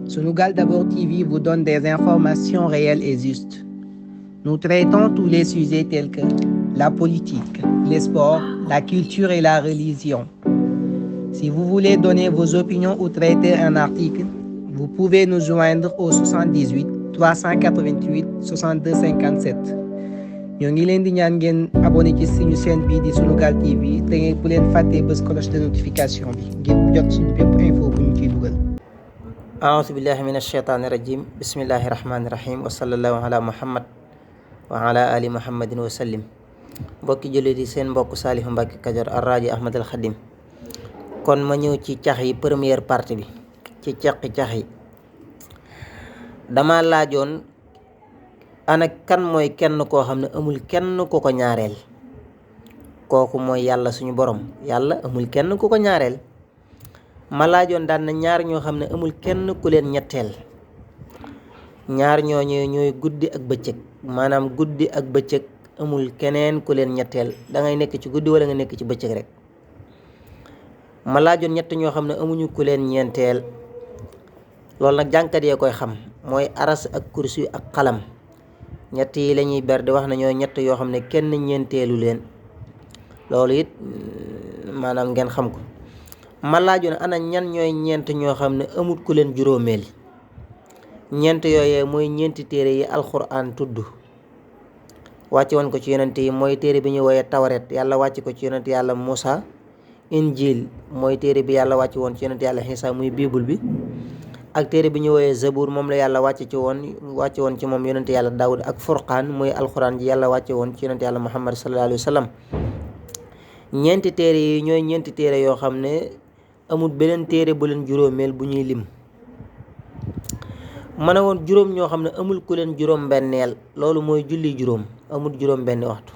Sunugal d'abord TV vous donne des informations réelles et justes. Nous traitons tous les sujets tels que la politique, les sports, la culture et la religion. Si vous voulez donner vos opinions ou traiter un article, vous pouvez nous joindre au 78 388 62 57. ñoo ngi leen di ñaan ngeen abonné ci suñu chaîne bii di Sunugal TV te ngeen bu leen fàttee bës cloche de notification bi ngir jot suñu bépp info bu ñu ciy dugal. aousu billahi min ashaytaani rajim bismillahi rahmaani rahim wa sallallahu ala muhammad wa ala ali muhammadin wa sallim. mbokki jullit yi seen mbokk Saalihu Mbàkke Kajoor arraji ahmadul xadim. kon ma ñëw ci cax yi première partie bi ci caqi cax yi. dama laajoon ana kan mooy kenn koo xam ne amul kenn ku ko ñaareel. kooku mooy yàlla suñu borom. yàlla amul kenn ku ko ñaareel. ma laajoon daan na ñaar ñoo xam ne amul kenn ku leen ñetteel. ñaar ñooñu ñooy guddi ak bëccëg. maanaam guddi ak bëccëg amul keneen ku leen ñetteel. da ngay nekk ci guddi wala nga nekk ci bëccëg rek. ma laajoon ñett ñoo xam ne amuñu ku leen ñeenteel. loolu nag jànkat yee koy xam mooy aras ak kursi ak xalam. ñett yi la ñuy ber di wax na ñoo ñett yoo xam ne kenn ñeenteelu leen. loolu it maanaam ngeen xam ko. ma laajoon ana ñan ñooy ñeent ñoo xam ne amut ku leen juróomeel. ñeent yooyee mooy ñeenti téere yi alxuraan tudd wàcce woon ko ci yonent yi. mooy téere bi ñu woowee tawret yàlla wàcce ko ci yonent yàlla Muusa. injil mooy téere bi yàlla wàcce woon ci yonent yàlla Iisaa muy biibul bi. ak téere bi ñu woowee zabuur moom la yàlla wàcce woon ci moom yonent yàlla Daawud. ak furqaan mooy alxuraan ji yàlla wàcce woon ci yonent yàlla Muhammad sallallahu alayhi wa sallam. ñeenti téere yi ñooy ñeenti téere yoo xam ne amul beneen téere bu leen juróomeel bu ñuy lim. ma ne woon juróom ñoo xam ne amul ku leen juróom benneel. loolu mooy julli juróom amul juróom benn waxtu.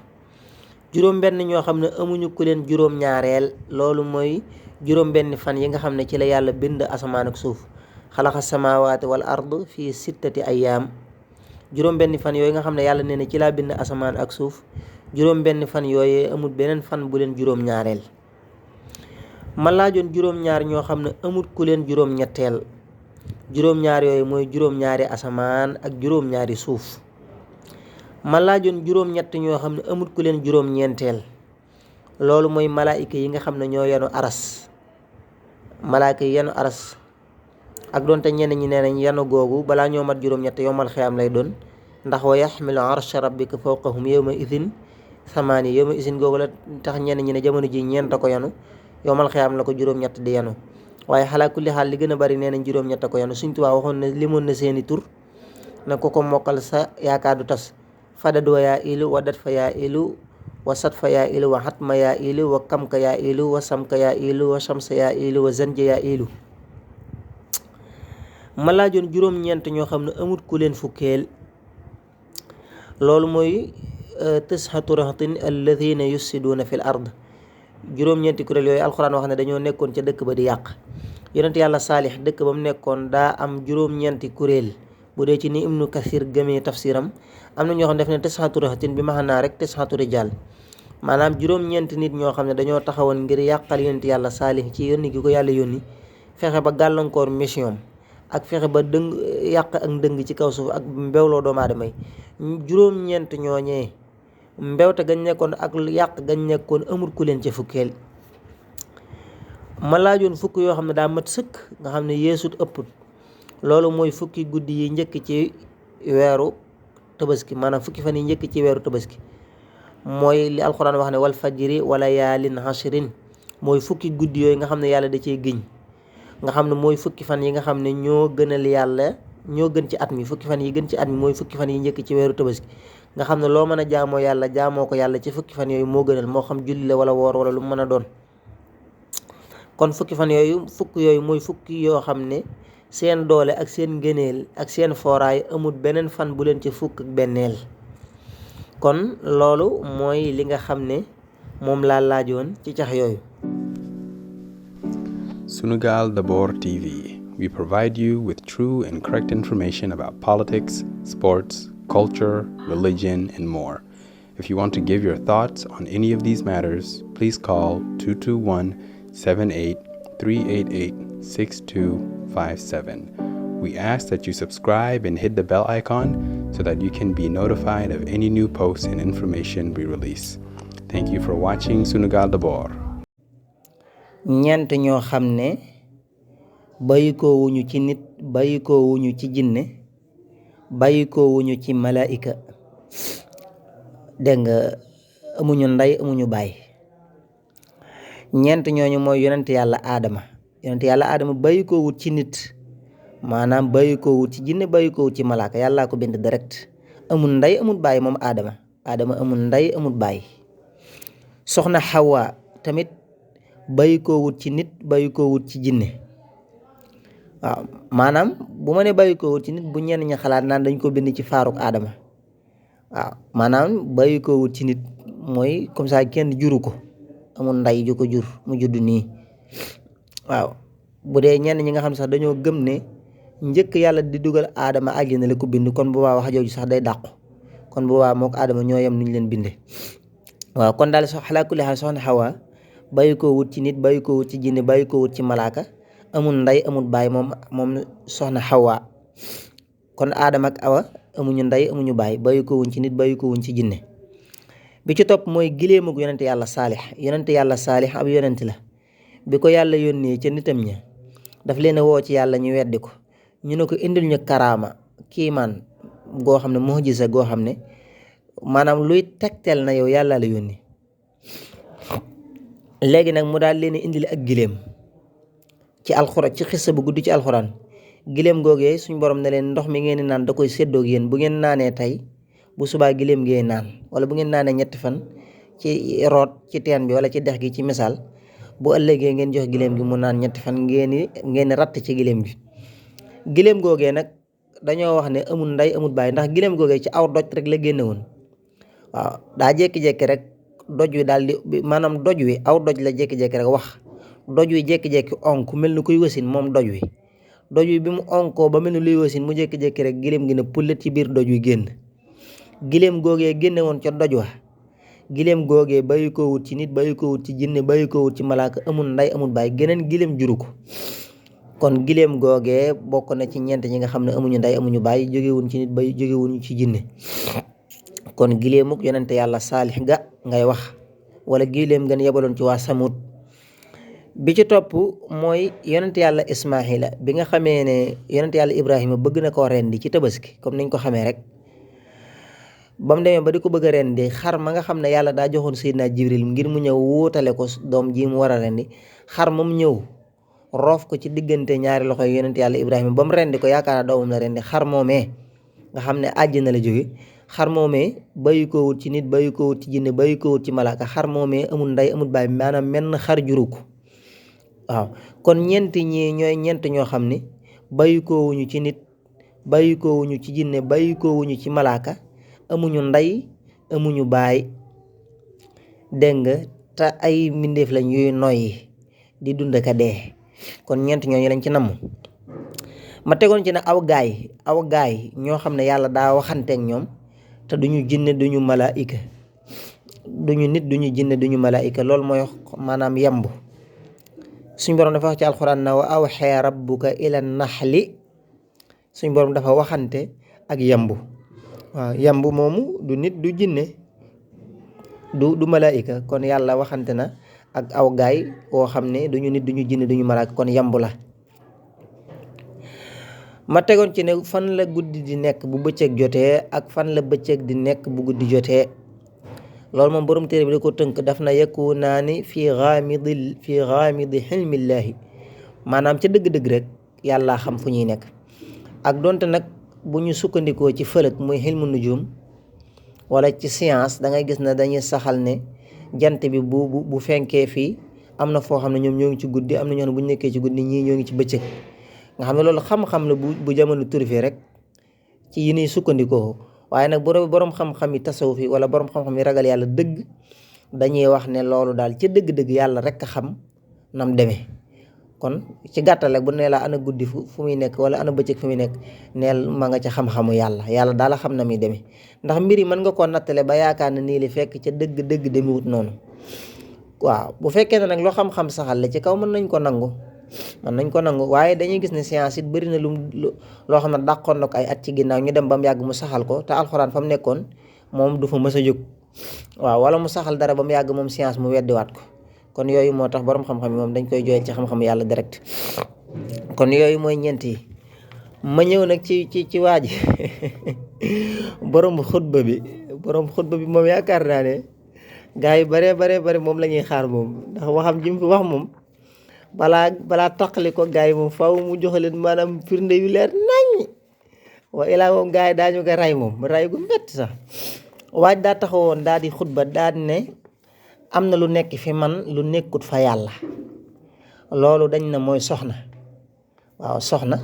juróom benn ñoo xam ne amuñu ku leen juróom ñaareel. loolu mooy juróom benn fan yi nga xam ne ci la yàlla bind asamaan ak suuf. xalaqa samaawaati wal ard fii 6 ayyaam. juróom benn fan yooyu nga xam ne yàlla nee na ci laa bind asamaan ak suuf. juróom benn fan yooyee amul beneen fan bu leen juróom ñaareel. ma laajoon juróom ñaar ñoo xam ne amul ku leen juróom ñetteel. juróom ñaar yooyu mooy juróom ñaari asamaan ak juróom ñaari suuf. ma laajoon juróom ñett ñoo xam ne amul ku leen juróom ñeenteel. loolu mooy malaayika yi nga xam ne ñoo yenu aras. malaayika yi yenu aras ak doonte ñenn ñi nee nañ yenu googu balaa ñoo mat juróom ñett yowmal xiyaam lay doon. ndax wa yaxmilu arsha rabbika fawqahum yawma idin samaani yawma idin googu la tax ñenn ñi ne jamono ji ñeent ko yenu yowmal xiyaam la ko juróom ñett di yenu. waaye xalaa kulli xaal li gën a bari nee nañ juróom ñett ko yenu. Sëñ Tuubaa waxoon na limoon na seeni tur na ko mokkal sa yaakaar du tas. fadad wa yaa ilu wa dat fa yaa ilu wa sat fa yaa ilu wa xatma yaa ilu wa kamka yaa ilu wa samka yaa ilu wa shamsa yaa ilu wa zanja yaa ilu. ma laajoon juróom-ñeent ñoo xam ne amut ku leen fukkeel. loolu mooy tis'atu rahtin alladhina yufsiduuna fil ard. juróom-ñeenti kuréel yooyu alxuraan wax ne dañoo nekkoon ca dëkk ba di yàq. yonent yàlla saalix dëkk ba mu nekkoon daa am juróom-ñeenti kuréel. bu dee ci ni ibnu kasir gëmee tafsiram am na ñoo xam ne def ne tis'atu rahtin bi maxanaa rek tis'atu rijaal. maanaam juróom-ñeenti nit ñoo xam ne dañoo taxawoon ngir yàqal yonent yàlla saalix ci yónni gi ko yàlla yónni. fexe ba gàllankoor mission ak fexe ba yàq ak ndëng ci kaw suuf ak mbewloo doomu aadama yi. juróom-ñeent ñooñee mbewte gañ nekkoon ak yàq gañ nekkoon amul ku leen ca fukkeel. ma laajoon fukk yoo xam ne daa mat sëkk nga xam ne yeesut ëpput. loolu mooy fukki guddi yi njëkk ci weeru tabaski maanaam fukki fan yi njëkk ci weeru tabaski. mooy li alxuraan wax ne wal fajri wala yaalin hashrin mooy fukki guddi yooyu nga xam ne yàlla da cee giñ. nga xam ne mooy fukki fan yi nga xam ne ñoo gënal yàlla ñoo gën ci at mi. fukki fan yi gën ci at mi mooy fukki fan yi njëkk ci weeru tabaski. nga xam ne loo mën a jaamoo yàlla jaamoo ko yàlla ci fukki fan yooyu moo gënal moo xam julli la wala woor wala lu mu mën a doon. kon fukki fan yooyu mooy fukki yoo xam ne seen doole ak seen ngëneel ak seen fooraay amul beneen fan bu leen ci fukk ak benneel. kon loolu mooy li nga xam ne moom laa laajoon ci cax yooyu. Sunugal d'abord TV. We provide you with true and correct information about politics, sports, culture, religion, and more. If you want to give your thoughts on any of these matters, please call 221-78-388-6257 We ask that you subscribe and hit the bell icon so that you can be notified of any new posts and information we release. Thank you for watching Sunugal d'abord. ñeent ñoo xam ne bàyyikoo wuñu ci nit bàyyikoo wuñu ci jinne bàyyikoo wuñu ci malaika dégg nga amuñu ndey amuñu baay ñeent ñooñu mooy yonent yàlla aadama bàyyikoo wut ci nit maanaam bàyyikoo wut ci jinne bàyyikoo wut ci malaaka yàllaa ko bind direct amul ndey amul baay moom aadama amul ndey amul baay soxna Hawa tamit bàyyikoo wut ci nit bàyyikoo wut ci jinne waaw maanaam bu ma ne bàyyikoo wut ci nit bu ñenn ñi xalaat naan dañ ko bind ci faaruk aadama waaw maanaam bàyyikoo wut ci nit mooy comme ça kenn juru ko amul nday ju ko jur mu judd nii waaw bu dee ñenn ñi nga xam ne sax dañoo gëm ne njëkk yàlla di dugal aadama àjjana la ko bind kon boobaa wax jooju sax day dàqu kon boobaa mook aadama ñoo yem nuñ leen binde waaw kon daal xalaa kulli xaal soxna Hawa bàyyikoo wut ci nit bàyyikoo wut ci jinne bàyyikoo wut ci malaaka amul ndey amul baay moom soxna Hawa kon aadama ak awa amuñu ndey amuñu baay bàyyikoo wuñ ci nit bàyyikoo wuñ ci jinne bi ci topp mooy giléemug yonente yàlla saalix ab yonente la bi ko yàlla yónnee ca nitam ña daf leen a woo ci yàlla ñu weddi ko ñu ne ko indil ñu karaama kiimaan goo xam ne mu'jiza goo xam ne maanaam luy tegtal na yow yàlla la yónni léegi nag mu daal leen indil ak giléem ci alxuraan ci xissa bu gudd ci alxuraan giléem googee suñ borom ne leen ndox mi ngeen di naan da koy séddoog yéen bu ngeen naanee tey bu subaa giléem ngeen naan wala bu ngeen naanee ñetti fan ci root ci teen bi wala ci dex gi ci misaal bu ëllëgee ngeen jox giléem gi mu naan ñetti fan ngeen ratt ci giléem gi giléem googee nag dañoo wax ne amul ndey amul baay ndax giléem googee ci aw doj rek la génne woon waaw daa jékki-jékki rek doj wi daal di maanaam doj wi aw doj la jékki-jékki rek wax doj wi jékki-jékki onk mel ni kuy wasin moom doj wi bi mu onkoo ba mel ni luy wasin mu jékki-jékki rek giléem gi ne pullet ci biir doj wi génn giléem googee génne woon ca doj wa giléem googee bàyyi ko wut ci nit bàyyi ko wut ci jinne bàyyi ko wut ci malaaka amul nday amul baay geneen giléem juru ko kon giléem googee bokk na ci ñeent ñi nga xam ne amuñu nday amuñu baay jógewuñ ci nit bay jógewuñ ci jinne kon giléemuk yonente yàlla saalix ga ngay wax wala giléem ngeen yebaloon ci waa Samud bi ci topp mooy yonente yàlla Ismaahila bi nga xamee ne yonente yàlla Ibrahima bëgg na koo rendi ci tabaski comme niñ ko xamee rek ba mu demee ba di ko bëgg a rendi xar ma nga xam ne yàlla daa joxoon Seydina Jibril ngir mu ñëw wuutale ko doom ji mu war a rendi xar moom ñëw roof ko ci diggante ñaari loxo yi yonente yàlla Ibrahima ba mu rendi ko yaakaar naa doomam la rendi xar moomee nga xam ne àjjana la jóge xar moomee bàyyi ko wut ci nit bàyyi ko wut ci jinne bàyyi ko wut ci malaaka xar moomee amul ndey amul baay maanaam menn xar juru ko waaw kon ñeent ñi ñooy ñeent ñoo xam ne bàyyi ko wuñu ci nit bàyyi ko wuñu ci jinne bàyyi ko wuñu ci malaaka amuñu ndey amuñu baay dégg nga te ay mbindeef lañ yuy noyyi di dund ka dee kon ñeent ñooñu lañ ci namm ma tegoon ci ne aw gaay ñoo xam ne yàlla daa waxanteeg ñoom te duñu jinne duñu malaika duñu nit duñu jinne duñu malaika loolu mooy maanaam yemb suñ borom dafa wax ci alxuraan na wa awxee rabbuka ila naxli suñ borom dafa waxante ak yemb waaw yemb moomu du nit du jinne du malaika kon yàlla waxante na ak aw gaay woo xam ne duñu nit duñu jinne duñu malaika kon yemb la ma tegoon ci ne fan la guddi di nekk bu bëccëg jotee ak fan la bëccëg di nekk bu guddi jotee loolu moom borom téere bi da ko tënk daf na yakunaani fi gaamidi xilmillaahi maanaam ca dëgg-dëgg rek yàlla xam fu ñuy nekk ak donte nag bu ñu sukkandikoo ci fëlëg muy xilmu nujum wala ci science da ngay gis ne dañuy saxal ne jant bi bu fenkee fii am na foo xam ne ñoom ñoo ngi ci guddi am na ñoo xam ne bu ñu nekkee ci guddi ñii ñoo ngi ci bëccëg nga xam ne loolu xam-xam la bu jamono turfee rek ci yi ñuy sukkandikoo waaye nag borom xam-xam yi tasawuf yi wala borom xam-xam yi ragal yàlla dëgg dañuy wax ne loolu daal ca dëgg-dëgg yàlla rek a xam nam demee kon ci gàttal rek bu nee la ana guddi fu muy nekk wala ana bëccëg fu muy nekk neel ma nga ca xam-xamu yàlla daal a xam na muy demee ndax mbir yi mën nga koo nattale ba yaakaar ne nii li fekk ca dëgg-dëgg demewut noonu waaw bu fekkee ne nag loo xam-xam saxal la ci kaw mën nañ ko nangu man nañ ko nangu waaye dañuy gis ne science it bëri na loo xam ne dàqoon na ko ay at ci ginnaaw ñu dem ba mu yàgg mu saxal ko te alxuraan fa mu nekkoon moom du fa mës a jóg waaw wala mu saxal dara ba mu yàgg moom science mu weddiwaat ko kon yooyu moo tax borom xam-xam yi moom dañ koy jooyal ci xam-xam yàlla direct kon yooyu mooy ñeent yi ma ñëw nag ci waa ji borom xutba bi moom yaakaar naa ne gaa yi bare moom la ñuy xaar moom ndax waxam ji mu fi wax moom balaa taqali ko gaa yi moom faaw mu joxe leen maanaam firnde yu leer nañ wa ilaa moom gaa yi daañu ko ray moom ray gu métti sax waaj daa taxawoon daa di xutba daa di ne am na lu nekk fi man lu nekkut fa yàlla loolu dañ na mooy soxna waaw soxna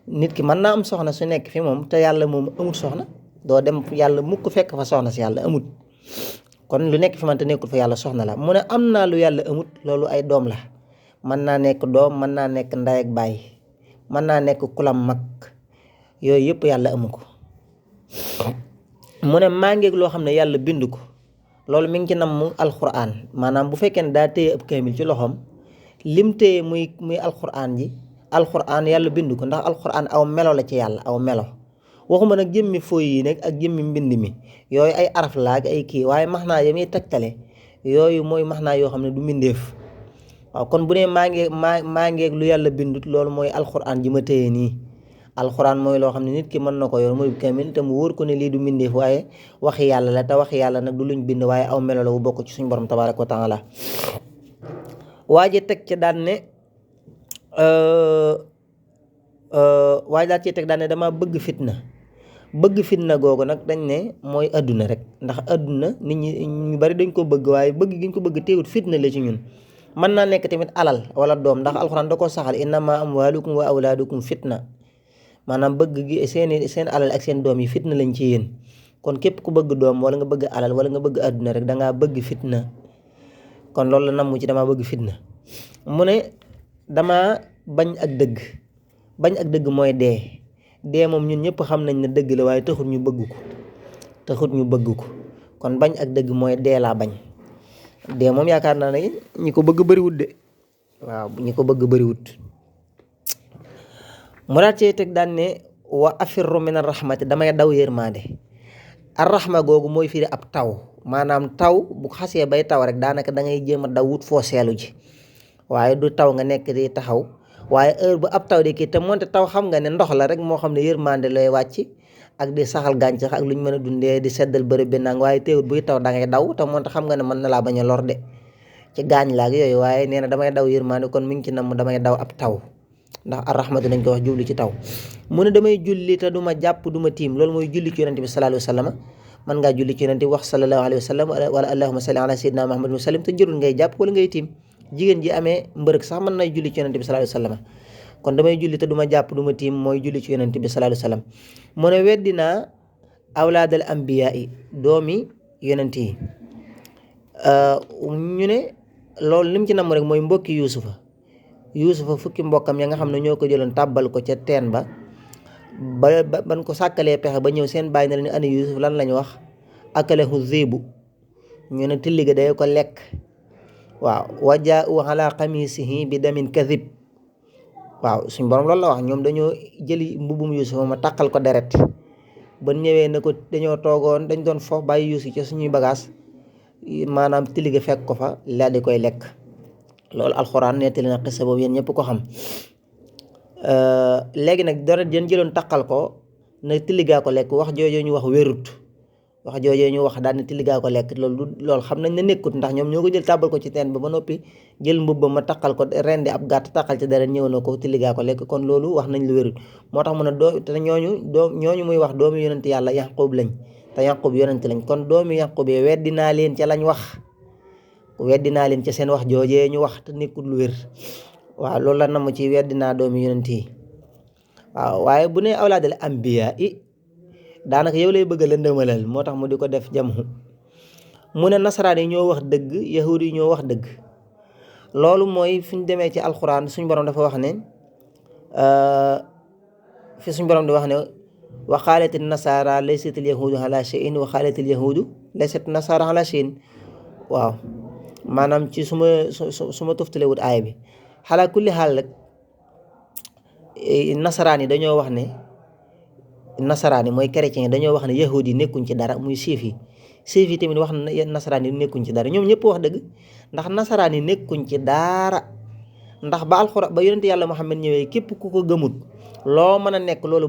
nit ki mën naa am soxna su nekk fi moom te yàlla moom amut soxna doo dem yàlla mukk fekk fa soxna si yàlla amut kon lu nekk fi man te nekkut fa yàlla soxna la mu ne am naa lu yàlla amut loolu ay doom la mën naa nekk doom mën naa nekk ndey ak baay mën naa nekk kulam mag yooyu yëpp yàlla amu ko mu ne maa ngeeg loo xam ne yàlla bind ko loolu mi ngi ci nam mu alxuraan maanaam bu fekkee ne daa téye ab kaamil ci loxoom lim téye muy alxuraan ji alxuraan yàlla bind ko ndax alxuraan aw melo la ci yàlla aw melo waxuma nag jëmmi fooy yi nag ak jëmmi mbind mi yooyu ay araf la ak ay kii waaye max naa ya muy tegtale yooyu mooy max naa yoo xam ne du mbindeef waaw kon bu ne maa ngeeg lu yàlla bindut loolu mooy alxuraan ji ma téye nii alxuraan mooy loo xam ne nit ki mën na ko yor muy kamil te mu wóor ko ne lii du mbindeef waaye waxi yàlla la te waxi yàlla nag du luñ bind waaye aw melo la wu bokk ci suñu borom tabaaraka wa taala waaje teg ca daan ne waaye daal ci teg daan ne dama bëgg fitna googu nag dañ ne mooy adduna rek ndax adduna nit ñi ñu bari dañ ko bëgg waaye bëgg gi ñu ko bëgg teewut fitna la ci ñun mën naa nekk tamit alal wala doom ndax alxuraan da ko saxal innama amwaalukum wa awlaadukum fitna maanaam bëgg gi seen alal ak seen doom yi fitna lañ ci yéen kon képp ku bëgg doom wala nga bëgg alal wala nga bëgg adduna rek dangaa bëgg fitna kon loolu la namm ci dama bëgg fitna mu ne dama bañ ak dëgg mooy dee moom ñun ñëpp xam nañ ne dëgg la waaye taxut ñu bëgg ko kon bañ ak dëgg mooy dee laa bañ dee moom yaakaar naa ne ñi ko bëgg bëriwut de waaw ñi ko bëgg bëriwut mu daal cee teg daan ne wa afirru min arrahmati damay daw yërmande arrahma googu mooy firi ab taw maanaam taw bu xasee bay taw rek daanaka da ngay jéem a daw wut foo seelu ji waaye du taw nga nekk di taxaw waaye heure bu ab taw di kii te moonte taw xam nga ne ndox la rek moo xam ne yërmande lay wàcc ak di saxal gàncax ak lu ñu mën a dundee di seddal bërëb bi nang waaye teewut buy taw da ngay daw te moonte xam nga ne mën na laa bañ a lor de ci gaañ la ak yooyu waaye nee na damay daw yërmande kon mi ngi ci nam damay daw ab taw ndax arrahmatu nañ ko wax jublu ci taw mu ne damay julli te du ma jàpp du ma tiim loolu mooy julli ci yonente bi sallallahu alayhi wa sallam mën ngaa julli ci yonente bi wax sallallahu alayhi wa sallam wala allahumma salli ala sayyidina muhammad wa sallim te jërul ngay jàpp wala ngay tiim jigéen ji amee mbërëg sax mën nay julli ci yonente bi sallallahu alayhi wa sallam kon damay julli te du ma jàpp du ma tiim mooy julli ci yonente bi sallallahu alayhi wa sallam mu ne weddinaa awlaadal ambiyaa yi doomi yonente yi ñu ne loolu lim ci nam rek mooy mbokki yuusufa fukki mbokkam ya nga xam ne ñoo ko jëloon tàbbal ko ca teen ba ban ko sàkkalee pexe ba ñëw seen bàyyi na leen ani yuusuf lan lañu wax akalahu zibu ñu ne tilli ga day ko lekk waaw wajaa'u ala qamisihi bi damin kadhib waaw suñ borom loolu la wax ñoom dañoo jëli mbubum yuusufa ma taqal ko deret ba ñëwee ne ko dañoo toogoon dañ doon foofu bàyyi yuusuf ci suñuy bagage maanaam tilli ga fekk ko fa la di koy lekk loolu alxuraan nettali na xisa boobu yéen ñëpp ko xam léegi nag deret jën jëloon taqal ko na tilligaa ko lekk wax joojoo ñu wax wérut wax joojoo ñu wax daal ne tilligaa ko lekk loolu xam nañ ne nekkut ndax ñoom ñoo ko jël tàbbal ko ci teen ba noppi jël mbubb ma taqal ko rendi ab gàtt taqal ci deret ñëw na ko tilligaa ko lekk kon loolu wax nañ lu wérut moo tax mu ne te ñooñu muy wax doomu yonent yàlla Yaqub lañ te Yaqub yonent lañ kon doomu Yaqub yi weddi naa leen ca lañ wax weddi naa leen ca seen wax joojee ñu wax te nekkul lu wér waaw loolu la namm ci weddi naa doomi yonent yi waaw waaye bu ne awlaadal ambiya yi daanaka yow lay bëgg a lëndëmalal moo tax mu di ko def jamu mu ne nasaraan yi ñoo wax dëgg yahud yi ñoo wax dëgg loolu mooy fi ñu demee ci alxuraan suñu borom dafa wax ne fi suñu borom di wax ne wa qaalatil nasaara laysatil yahuudu ala shay'in wa qaalatil yahuudu laysat nasaara ala shay'in waaw maanaam ci su ma tuftalewut aaya bi xalaa kulli xaal rek nasaraan yi dañoo wax ne nasaraan yi mooy chrétien yi dañoo wax ne yahudi yi nekkuñ ci dara muy siif yi tamit wax na nasaraan yi nekkuñ ci dara ñoom ñëpp wax dëgg ndax nasaraan yi nekkuñ ci dara ndax ba alxuraan ba yonent yàlla Muhammad ñëwee képp ku ko gëmut loo mën a nekk loolu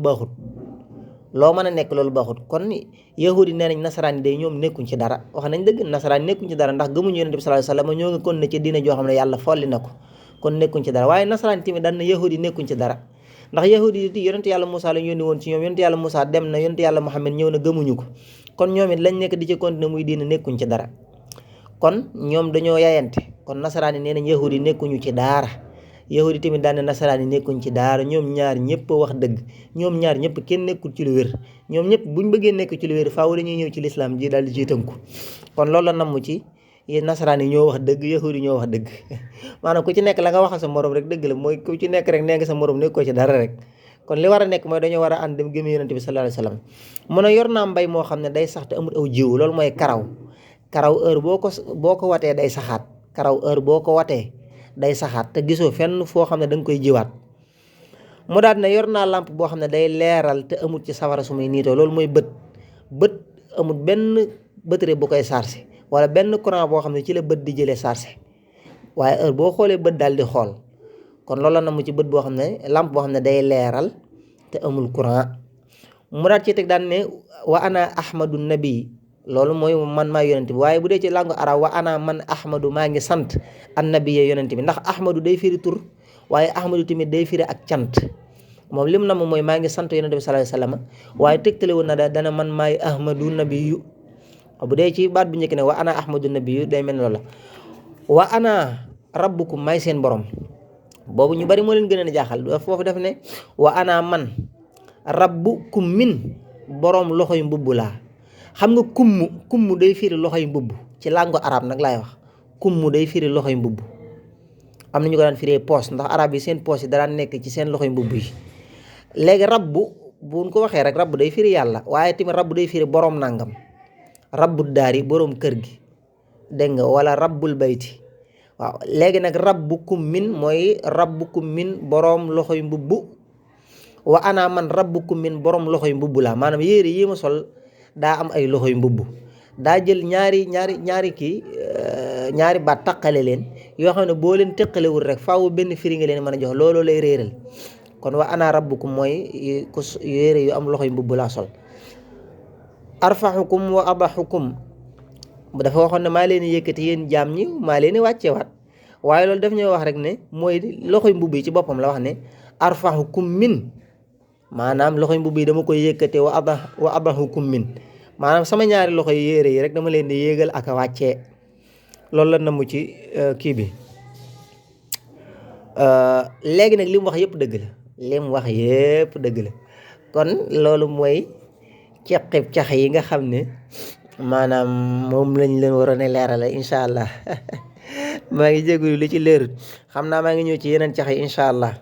baaxut kon yahudi nee nañ nasaraan yi day ñoom nekkuñ ci dara wax nañ dëgg nasaraan yi nekkuñ ci dara ndax gëmuñu yonent bi sallallahu alayhi wasallam ñoo ngi kon ne ci diine joo xam ne yàlla folli na ko kon nekkuñ ci dara waaye nasaraan tamit daan na yahudi nekkuñ ci dara ndax yahudi yi yonent yàlla Moussa la ñu yónni woon ci ñoom yonent yàlla Moussa dem na yonent yàlla Muhammad ñëw na gëmuñu ko kon ñoom it lañ nekk di ci continuer muy diine nekkuñ ci dara kon ñoom dañoo yaayante kon nasaraan yi nee nañ yahudi nekkuñu ci dara yahudi tamit daan na nasaraan yi nekkuñ ci dara ñoom ñaar ñëpp wax dëgg ñoom ñaar ñëpp kenn nekkul ci lu wér ñoom ñëpp buñ bëggee nekk ci lu wér faaw dañuy ñëw ci lislaam ji daal di ciy tënku kon loolu la namm ci nasaraan yi ñoo wax dëgg yahudi ñoo wax dëgg maanaam ku ci nekk la nga waxal sa morom rek dëgg la mooy ku ci nekk rek nee nga sa morom nekkoo ci dara rek kon li war a nekk mooy dañoo war a ànd dem gëm yonent bi sallallahu alayhi wasallam mun a yor naa mbay moo xam ne day sax te amul aw jiw loolu mooy karaw heure boo ko watee day saxaat karaw heure boo ko watee day saxaat te gisoo fenn foo xam ne da nga koy jiwaat mu daal ne yor naa lampe boo xam ne day leeral te amul ci safara su muy niitoo loolu mooy bët amul benn batterie bu koy chargé wala benn courant boo xam ne ci la bët di jëlee chargé waaye heure boo xoolee bët daal di xool kon loolu la na mu ci bët boo xam ne lampe boo xam ne day leeral te amul courant mu daat ci teg daan ne wa ana ahmadu nabi loolu mooy man maa yonent bi waaye bu dee ci langue arab wa ana man ahmadu maa ngi sant an nabi yonent bi ndax ahmadu day firi tur waaye ahmadu tamit day firi ak cant moom lim na ma mooy maa ngi sant yonent bi sallallahu alayhi wasallam waaye tegtale woon na dana man maay ahmadu nabiyu bu dee ci baat bu njëkk ne wa ana ahmadu nabiyu day mel ne loolu wa ana rabbukum maay seen borom boobu ñu bari moo leen gën a jaaxal foofu def ne wa ana man rabbukum min borom loxoy mbubb laa xam nga kummu day firi loxoy mbubb ci langue arabe nag laay wax kummu day firi loxoy mbubb am na ñu ko daan firee poos ndax arab yi seen poos yi daan nekk ci seen loxoy mbubb yi léegi rabbu buñ ko waxee rek rabbu day firi yàlla waaye tamit rabbu day firi borom nangam rabbu daari borom kër gi dégg nga wala rabbul bayti waaw léegi nag rabbukum min mooy rabbukum min borom loxoy mbubb wa ana man rabbukum min borom loxoy mbubb laa maanaam yére yi ma sol daa am ay loxoy mbubb daa jël ñaari baat taqale leen yoo xam ne boo leen tëqalewul rek faaw benn firi nga leen mën a jox looloo lay réeral kon wa ana rabbukum mooy ku yére yu am loxoy mbubb laa sol arfaxukum wa abaxukum dafa waxoon ne maa leen yëkkati yéen jaam ñi maa leen wàcceewaat waaye loolu daf ñuy wax rek ne mooy loxoy mbubb yi ci boppam la wax ne arfaxukum min maanaam loxoy mbubb yi dama koy yëkkate wa abaxukum min maanaam sama ñaari loxo yi yére yi rek dama leen di yéegal ak a wàccee loolu la namu ci kii bi léegi nag li mu wax yëpp dëgg la kon loolu mooy ceqib cax yi nga xam ne maanaam moom lañ leen waroon a leerale incha allah maa ngi jégalu li ci leerut xam naa maa ngi ñëw ci yeneen cax yi incha allah